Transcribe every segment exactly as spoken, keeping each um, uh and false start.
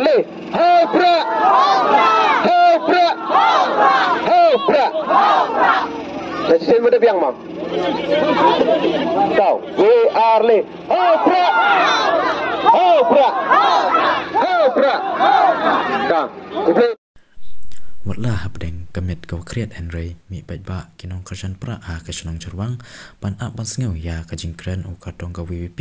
Hau prah! Hau prah! Hau prah! Sa shisien ma da biang ma. Tau. We are le. Hau prah! Hau prah! Hau prah! Ka. Khublei. Wat la hapdeng ka miet ka wa khriat hynrei mih paidbah ki nongkyrshan prah ha ka shnong Chyrwang ban ap ban sngew ïa ka jingkren u katong ka V P P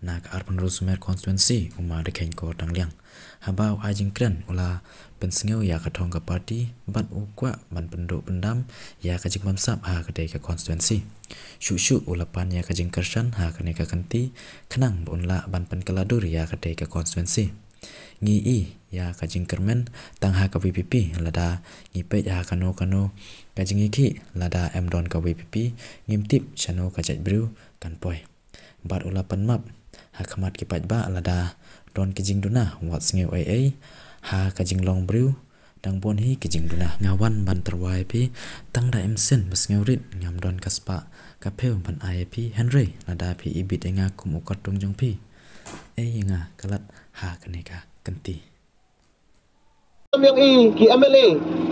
na ka Arphew Sumer constituency u ma da kheiñ ko tang liang. Haba u ai jingkren u la pynsngew ïa ka thong ka party bad u kwah ban pynduh pyndam ïa ka jingbamsap ha katei ka constituency. Shuh shuh u la pan ïa ka jingkyrshan ha kane ka kynti khnang ba un lah ban pynkylla dur ïa katei ka constituency. Ngi i ïa ka jingkyrmen tang ha ka V P P lada ngi peit ha kano kano ka jingïakhih lada em don ka V P P ngim tip shano ka jait briew kan poi. Bad u la pan map ha khmat ki paidbah lada don ki jingduna wat sngew ei ei ha ka jinglong briew dang bun hi ki jingduna. Nga wan ban tyrwa ïa phi tang da em sien ba sngew rit ngam don ka spah ka phew ban ai ïa phi hynrei lada phi ibit ïa nga kum u katong jong phi. Ei ïa nga ka lad ha kane ka kynti. Kam yong i ki M L A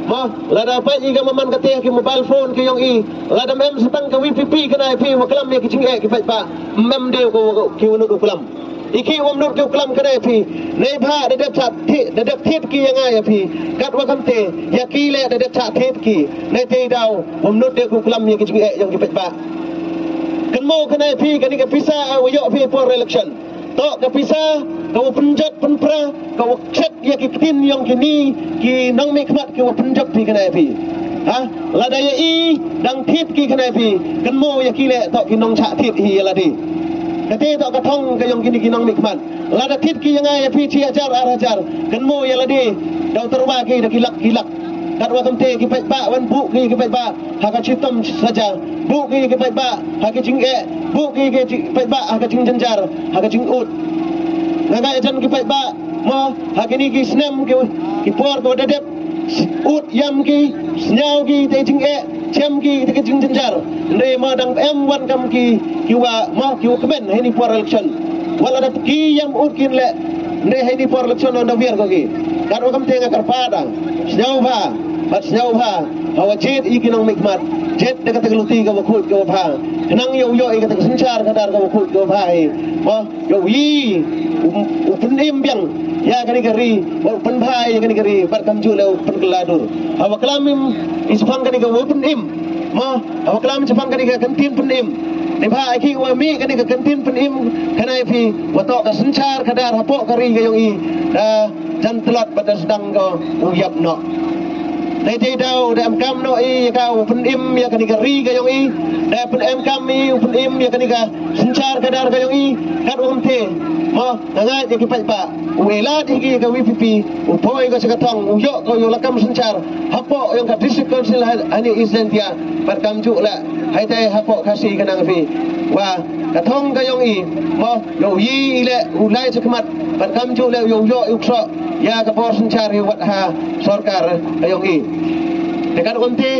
ma lada pait i ka maman ka te ki mobile phone ki yong i lada mem setang ka V P P kana ïa phi wa klam ïa ki jingeh ki paidbah mem deu ko ki wa nud u klam. I ki wa nud ki u klam kana ïa phi. Nei bha da dep chat thi da dep thit ki ïa nga ïa phi. Kat wa kam te ïa ki le da dep chat thit ki. Nei te daw wa nud deu ko klam ïa ki jingeh yong ki paidbah. Kan mo kana ïa phi kani ka pisa wa yoh phi por election. Toh ka pisa ka wa pynjot pynpra ka wa kset ïa ki ktien yong kini ki nongmihkhmat ki wa pynjot phi kana ïa phi. Ha lada ïa i dang thit ki kana ïa phi kan mo ïa ki le toh ki nongchah thit hi ïa lade. Kate toh ka thong ka yong kini ki nongmihkhmat lada thit ki ïa nga ïa phi chi hajar ar hajar kan mo ïa lade daw tyrwa ki da ki lak ki lak. Kat wa kam te ki paidbah wan buh ki ki paidbah ha ka chitom saja. Buh ki ki paidbah ha ki jingeh. Buh ki ki paidbah ha ka jingjynjar ha ka jingud. Nga nga jan ki paidbah mo ha kini ki snem ki ki por ko da dep. Ud ïam ki snyaw ki te jingeh chem ki te ki jingjynjar. Hynrei mo dang em wan kam ki ki wa mo ki wa kmen ha ini por election. Wala da ki ïam ud kin le hynrei ha ini por election on da wir ko ki. Kat wa kam te nga kyrpad da snyaw bha. Bad snyaw bha ha wa jied i ki nongmihkhmat jied da kata ka luti ka wa khuid ka wa bha. Khnang ïa u ïoh i kata ka synshar ka dar ka wa khuid ka wa bha i. Ba ïa u i u pynim biang ïa kani ka ri ba u pynbha ïa kani ka ri bad kam ju le u pynkylla dur. Ha wa klam im i sphang kani ka wa pynim. Ma ha wa klam sphang kani ka kyntien pynim. Ni bha i ki wa mi kani ka kyntien pynim kana i phi wa toh ka synshar ka dar hapoh ka ri ka ïong i. Da jan tlot bad da sdang ko u ïap noh. Dei dei daw da em kam noh i ïa ka u pynim ïa kani ka ri ka ïong i. Da pyn em kam i u pynim ïa kani ka synshar ka dar ka ïong i. Kat um te mo nga ngai ïa ki paidbah u elat ïa ki ka V P P u poi ka sha ka thong u ïoh ka u ïoh la kam synshar hapoh ïong ka district council ha ni East Jaintia. Bad kam ju la hai tai hapoh Khasi ka nang phi wa ka thong ka ïong i mo. Ïoh i le u lai chakmat ban kam ju le ïoh ïoh u kso ïa ka bor synshar ïa wat ha sorkar ka ïong i. Te kan um te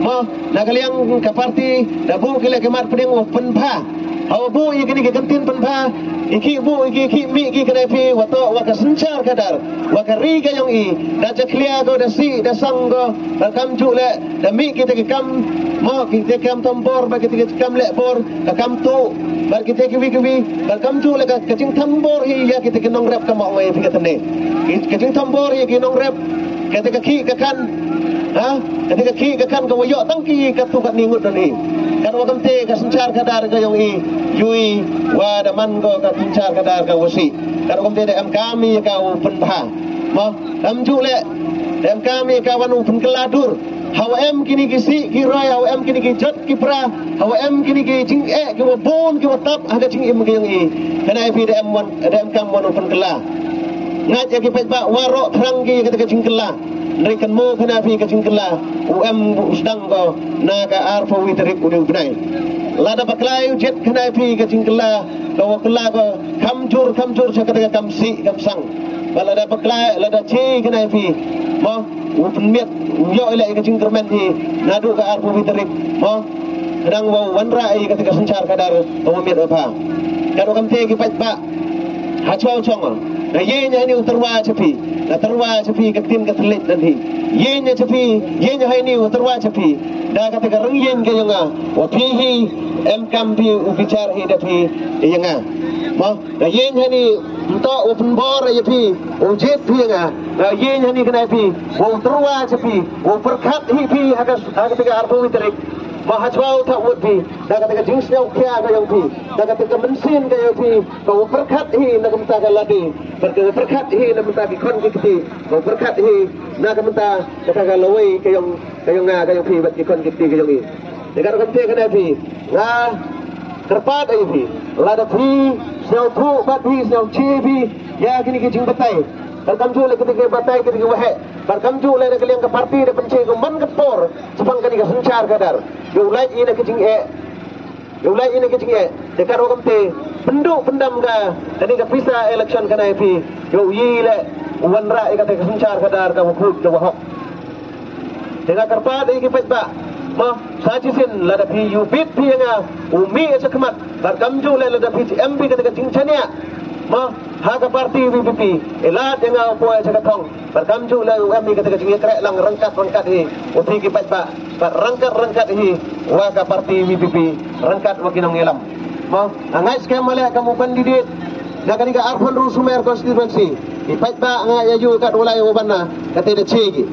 mo na ka liang ka parti da bu ki le ki mat pdeng u pynbha. Ha u bu i kini ki kyntien pynbha i ki bu i ki ki mi ki kene phi wa to wa ka synshar ka dar wa ka ri ka ïong i da jakhlia ko da si da sang ko da kam ju le da mi ki te ki kam mo ki te kam tam bor ba ki te ki kam le bor. Ka kam tu bad kita kiwi kiwi bad kam tu le ka jingthambor hi ïa kita ki nongrep ka ma ong ïa phi ka tene. Ka jingthambor ïa ki nongrep kata ka ki ka kan ha kata ka ki ka kan ka wa ïoh tang ki ka tu ka ni ngut don hi. Kan wa kam te ka synshar ka dar ka ïong i yui wa da man ko ka synshar ka dar ka wa si. Kan wa kam te da em kam ïa ka u pynbha ma kam ju le da em kam ïa ka wan u pynkylla dur. Hawa em kini ki sih ki roi hawa em kini ki jot ki pra hawa em kini ki jingeh ki wa bun ki wa tap ha ka jingim ki yong i. Kana i phi da em wan da em kam wan u pynkylla. Ngat ya ki peit ba waro thrang ki kata ka jingkylla. Nri kan mo kana phi ka jingkylla u em u sdang ko na ka ar phaw wi tarik u ding bnai. Lada baklai u jet kana phi ka jingkylla ka wa kylla ko kam jur kam jur cha kata ka kam sih kam sang. Ba lada baklai lada chi kana phi mo u pynmiat u ïoh ila ka jingkyrmen hi naduh ka ar phaw wi tarik mo. Khnang wa wanrah ïa kata ka synshar ka dar ka wa miat wa pha. Ka dok kam te ki peit ba ha chong chong. Nga ïeng ha ine u tyrwa sha phi, nga tyrwa sha phi ka ktien ka thylliej nangne. Ïeng sha phi, ïeng ha ine u tyrwa sha phi. Da kata ka rynïeng ka ïong nga, wa phi hi em kam phi u bichar hi da phi ïa nga. Mo, nga ïeng ha ine, mynta u pynbor ïa phi, u jied phi ïa nga. Nga ïeng ha ine kane phi, u tyrwa sha phi, u pyrkhat hi phi ha ka, ha kata ka arphew tarik. Mo, ha chwa u thap vote phi, da kata ka jingsngewkhia ka ïong phi, da kata ka mynsiem ka ïong phi, ka u pyrkhat hi na ka bynta ka lade, bad ka u pyrkhat hi na ka bynta ki khon ki kti, ka u pyrkhat hi na ka bynta kata ka lawei ka ïong, ka ïong nga, ka ïong phi bad ki khon ki kti ka ïong i. Te ka rukom te kane phi, nga kyrpad ïa phi, lada phi sngewthuh bad phi sngewsih phi ïa kine ki jingbatai, bad kumjuh leh kine ki batai kine ki waheh, bad kumjuh leh na ka liang ka party da pynshai ka man ka por shaphang kane ka synshar khadar. Ïa u lait ïa na ka jingeh, ïa u lait ïa na ka jingeh. Te ka rukom te, pynduh pyndam ka kane ka pisa election kane phi, ïa u ïa leh u wanrah ïa kata ka synshar khadar ka wa khuid ka wa hok. Te nga kyrpad ïa ki paidbah, mo, sa shisien lada phi ïa u bit phi ïa nga, u mih ïa shakhmat, bad kumjuh leh lada phi em phi kata ka jingshaniah, mo, ha ka party V P P, ïa lad ïa nga u poi ïa sha ka thong, bad kumjuh leh u em ïa kata ka jingïakhreh lang ryngkat ryngkat hi wa phi ki paidbah, bad ryngkat ryngkat hi wa ka party V P P ryngkat wa ki nongïalam. Mo, nga ngeit skhem ma leh kum u candidate na kane ka Arphanroo Sumer constituency. Ki paidbah nga ïa ïoh kat u lai u ban na, kata da che ki.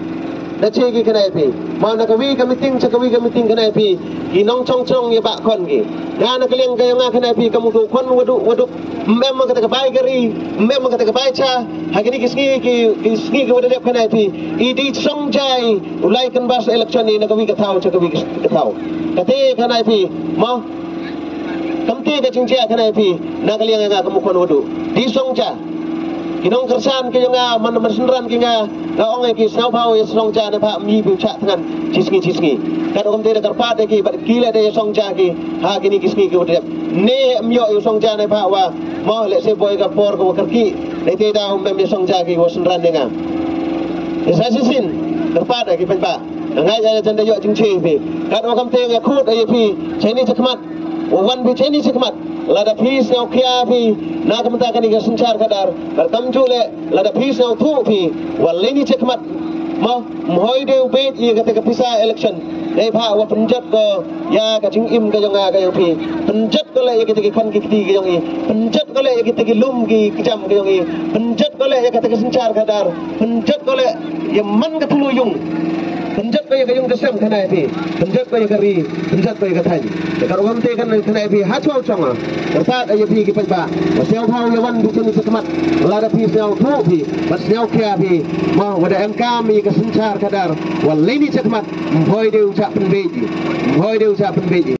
Da che ki kane phi. Mo, na kawi ka meeting sha kawi ka meeting kane phi, ki nongchong chong ïa ba khon ki. Nga na ka liang ka ïong nga kane phi, kum u khon wa duk wa duk. Ym em kata ka bai kari, ym em kata ka bai cha. Ha kine ki sngi ki, ki sngi ki wa da dep kane phi, i dei shong jai u lai canvass election i na kawi ka thaw sha kawi ka thaw. Kata kane phi, mo, Kamte ka jingjia kane phi, na ka liang nga kum u khon wa duk. Dei shong ja. Ki nongkyrshan ki ïong nga, man, man synran ki nga, nga ong ïa ki sngewbha ïa shong ja ne pha, ym ïa phi u chah thngan shi sngi shi sngi. Kat ong kamte da kyrpad ïa ki, bad ki leh da ïa shong ja ki ha kine ki sngi ki wa dep. Ne ym ïoh ïa shong ja ne pha wa, mo, lehse boi ka por ka wa kyrkieh. Ne te da ym em ïa shong ja ki wa synran ïa nga. Ïa sa shisien, kyrpad ïa ki paidbah. Nga ngeit ïa jan da ïoh jingshai phi. Kat ong kamte nga khot ïa phi, shane shakhmat. Wa wan phi shane shakhmat. Lada phi sngewkhia phi na ka bynta kane ka synshar khadar, bad kumjuh leh lada phi sngewthuh phi, wa lane shakhmat, mo, ym hoi de u beit ïa kata ka pisa election. Dei pha wa pynjot ko ïa ka jingim ka ïong nga ka ïong phi. Pynjot ko leh ïa kata ki khon ki kti ka ïong i. Pynjot ko leh ïa kata ki lum ki kjam ka ïong i. Pynjot ko leh ïa kata ka synshar khadar. Pynjot ko leh ïa man ka thulu ïung. Pynjot ko ïa ka ïung ka sem kane phi. Pynjot ko ïa ka ri. Pynjot ko ïa ka thaiñ. Te ka rukom te kane phi ha chwa u chong. Kyrpad ïa phi ki paidbah, wa sngewbha ïa wan phi shane shakhmat. Lada phi sngewthuh phi, bad sngewkhia phi, mo, wa da em kam ïa ka synshar khadar, wa lane shakhmat, ym hoi de u chah pynbeit i. Ym hoi de u chah pynbeit i.